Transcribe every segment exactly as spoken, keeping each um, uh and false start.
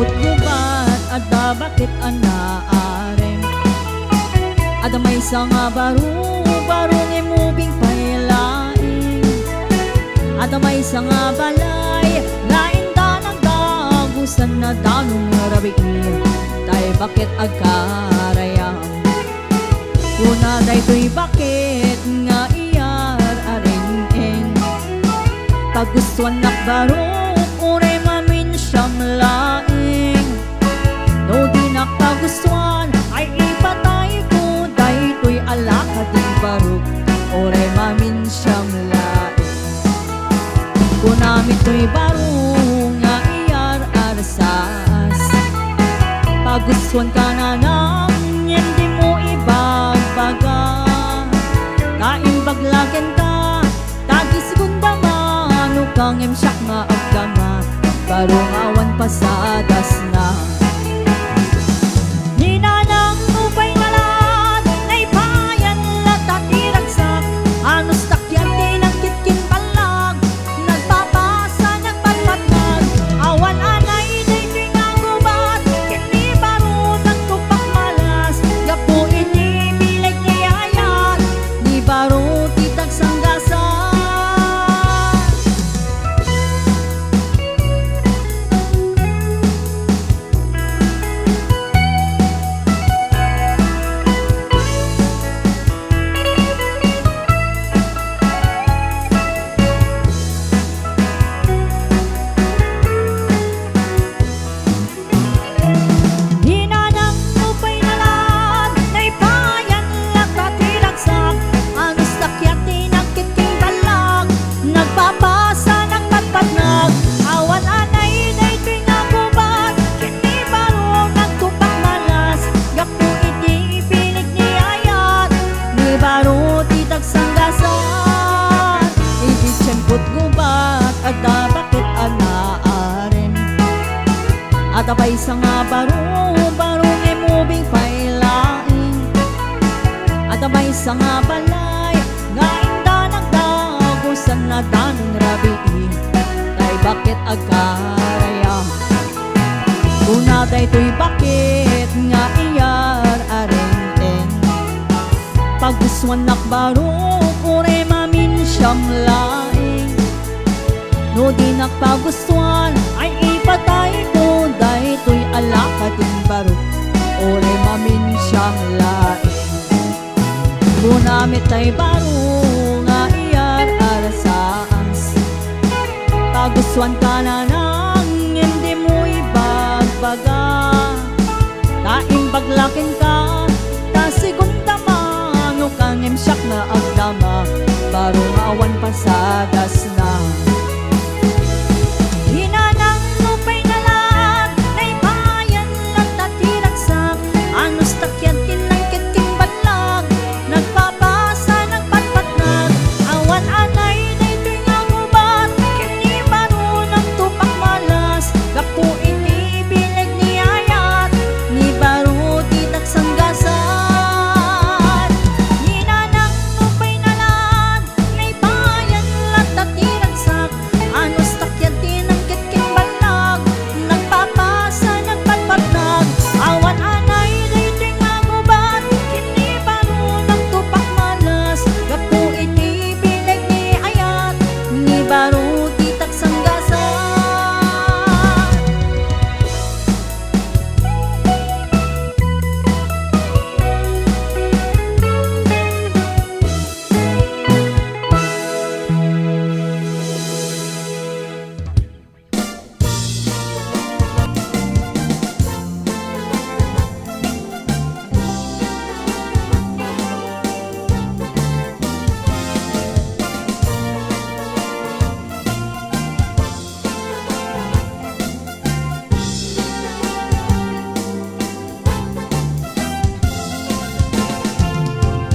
Gubat, adda baket a naarim. Adda maysa nga baro, baro nga moving pay laeng. Adda maysa nga balay, laeng da nagdagusan na danong rabii, tay baket agkarayam. Kuna daytoy baket nga iyar a ring-ing. Pagustuannak baro, uray maminsiam laeng. No dinak pagustuan, ay ipatayko daytoy a lakad ti baro, uray maminsiam laeng. Kunami toy baro nga iyar-arsas. Pagustuanka nanang ngem dimo ibagbaga. Naimbag la kenka, ta di segunda mano ka ngem siak nga agdama. Baro nga awan pasadasna. Ni nanang nupay nalaad, naipayan latta ti ragsak. Anus takyan ti nangkit ken ballag, nagpapasa, nagpatpatnag. Awan anay daytoy nga gubat, ket ni baro nagtupak malas. Gapu iti bileg ni ayat, ni baro ti tagsanggasan. Ni nanang nupay nalaad, naipayan latta ti ragsak. Anus takyan ti nangkit ken ballag, nagpapasa, nagpatpatnag. Awan anay daytoy nga gubat, ket ni baro nagtupak malas. Gapu iti bileg ni ayat, ni baro ti tagsanggasan. Idi tiempot gubat, adda baket a naarim. Adda maysa nga baro, baro nga moving pay laeng. Adda maysa nga balay, nga inda nagdagusan na danong rabii, tay baket agkarayam. Kuna daytoy baket nga iyar a ring-ing. Pagustuannak baro, uray maminsiam laeng. No dinak pagustuan, ay ipatayko daytoy a lakad ti baro, uray maminsiam laeng. Kunami tay baro nga iyar-arsas. Pagustuanka nanang ngem dimo ibagbaga. Naimbag la kenka, ta segunda mano ka ngem siak nga agdama, baro nga awan pasadasna. Ni nanang nupay nalaad, naipayan latta ti ragsak. Anus takyan ti nangkit ken ballag, nagpapasa, nagpatpatnag. Awan anay daytoy nga gubat, ket ni baro nagtupak malas. Gapu iti bileg ni ayat, ni baro ti tagsanggasan. Ni nanang nupay nalaad, naipayan latta ti ragsak. Anus takyan ti nangkit ken ballag, nagpapasa, nagpatpatnag. Awan anay daytoy nga gubat, ket ni baro nagtupak malas. Gapu iti bileg ni ayat, ni baro ti tagsanggasan.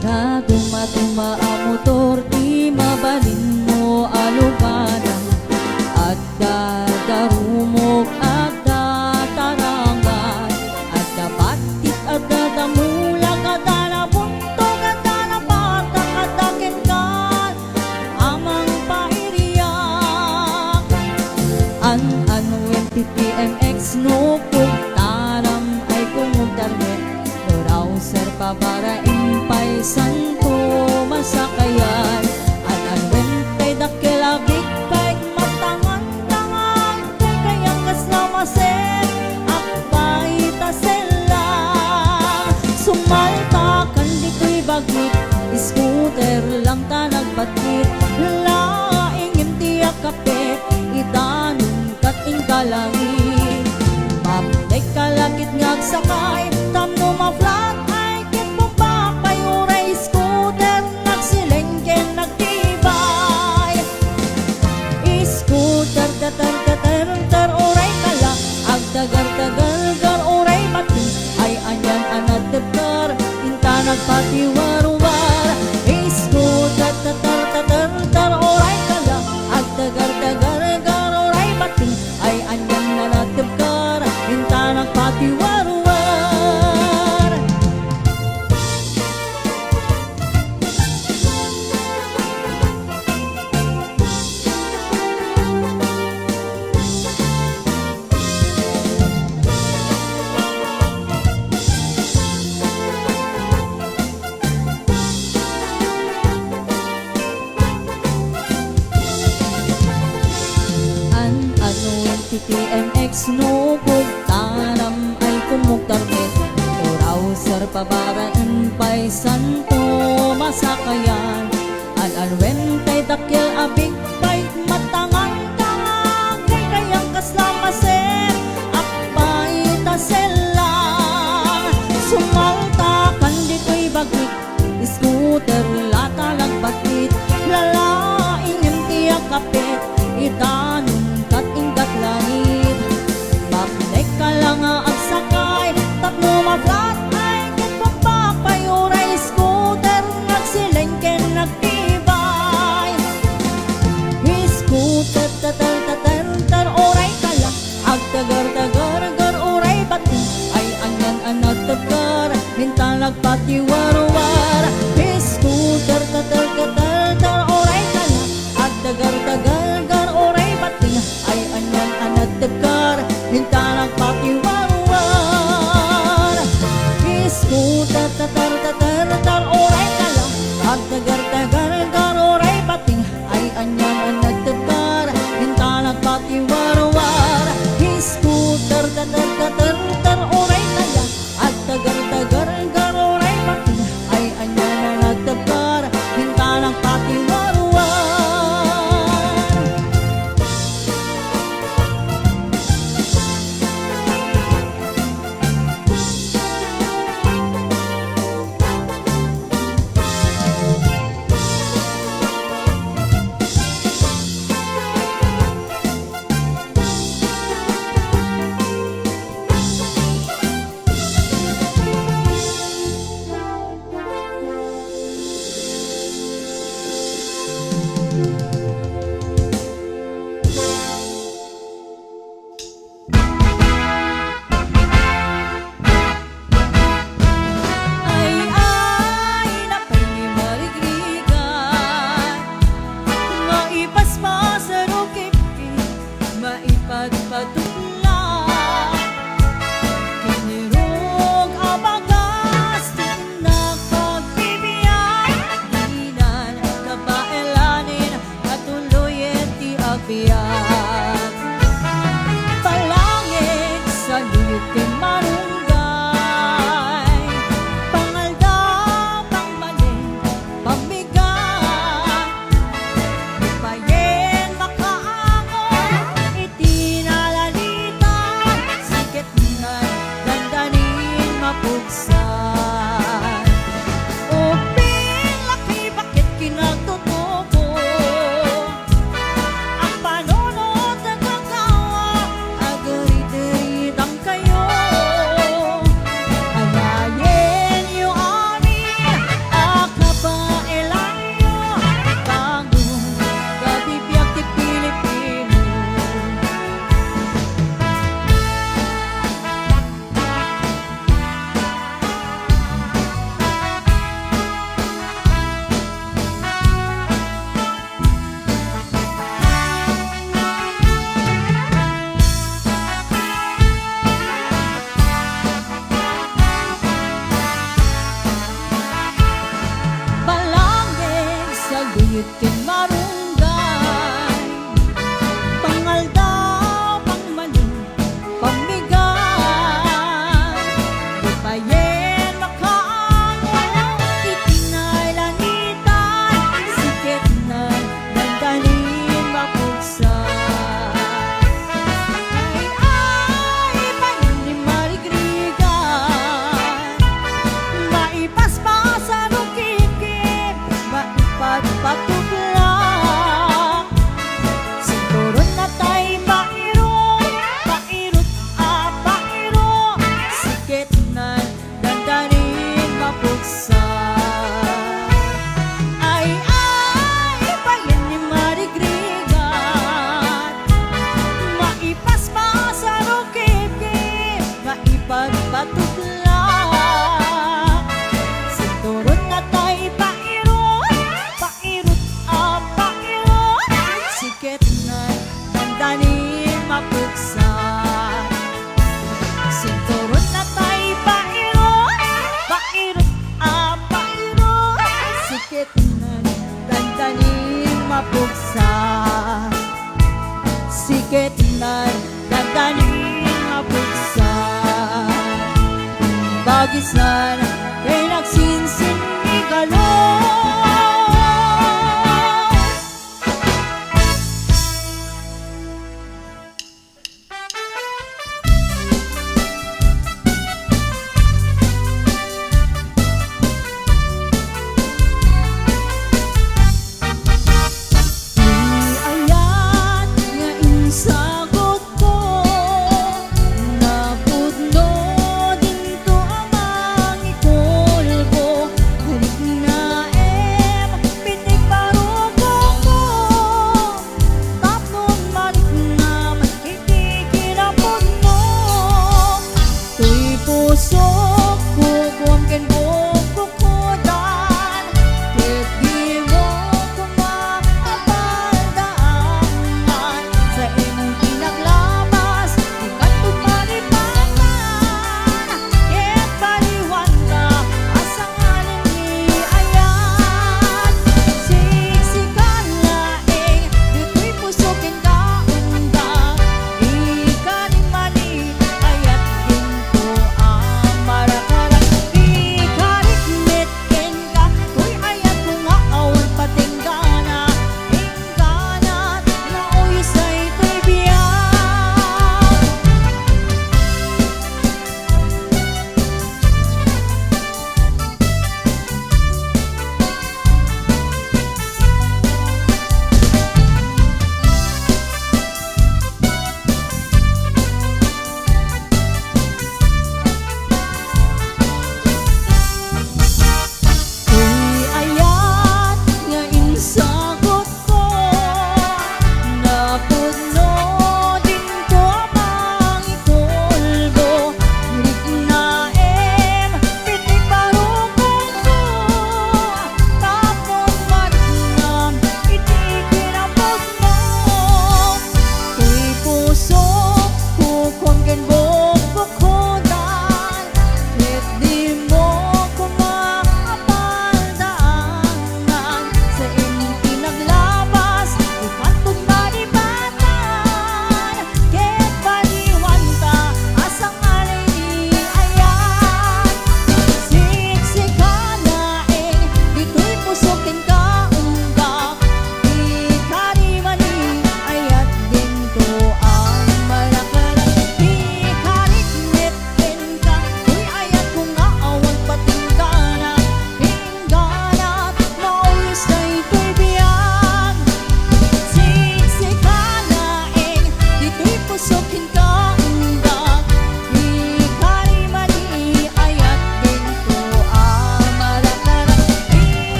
Dadumaduma a motor ti mabalinmo a luganan. Adda darumog, adda tarangan, adda pattit, adda damulak, adda nabuntok, adda napatak, adda kenkan a mangpairiak. An-anuen ti P M X Snopog taram ay kumugtarmet, browser pabarain pay santo masakayan. An-anwen tay dakkel a big bike, matangantangag, kaykayan kasla maset, akbay ta sella. Sumaltakan ditoy bagik, scooter lang ta nagbatkit, laingem ti akapet, idanum kat inggalangit. Mapnek ka la ket nga agsakay, tapno ma-flat ay ket bumba pay uray scooter, nagsileng ken nagtibay. Scooter, tatar, tatar, tar, uray kala, agtagar, tagar, gar, uray bating, ay anian a natebkar, inta nagpatiwarwar. Scooter, tatar, tatar, tar, uray kala, agtagar, tagar, gar, uray bating, ay anian a natebkar, inta nagpatiwarwar. An-anuen ti T M X no pugtaram ay kumugtarmet, uraw sar pabaraen pay santo masakayan. An-anuen tay dakkel a big bike, matangantangag, kaykayan kasla maset, akbay ta sella. Sumaltakan ditoy bagik, scooter la ta nagbatkit, lalaingem ti akapet, idanum kat inggat langit. Mapnek ka la nga agsakay, tapno ma-flat ay ket bumba pay uray scooter, nagsileng ken nagtibay. Scooter, tatar, tatar, tar, uray kala, agtagar-tagar, gar, uray bating, ay anian a natebkar, inta nagpatiwarwar. Scooter, tatar, tatar, tar, uray kala, agtagar-tagar, gar, uray bating, ay anian a natebkar, inta nagpatiwarwar. Scooter, tatar, tatar, tar, uray kala, agtagar-tagar, gar, uray bating, ay anian a natebkar, inta nagpatiwarwar. Scooter, tatar, tatar, tar, uray kala, agtagar-tagar, gar, uray bating, ay anian a natebkar, inta nagpatiwarwar. Ay, ay, napay ni marigrigan, maipaspas a rukipkip, maipadpadukla. Kinirog a bagas, dinak pagbibiag, dinan kabaelanin, Natuloyen ti agbiag. Palangit, saluyot ken marunggay. Pangaldaw, pangbalin, pammigat. Payen makaango iti nalalitan. Siket ni dandanin mapugsan. Ubbing laki baket kinagtutubo. Ampano Dandanin mapuksa. Sinturon na tay bairo, bairo, ah, bairo. Siketnan, dandanin mapuksa. Siketnan, dandanin mapuksa. Bagisan, kay nagsinsin ni Galo.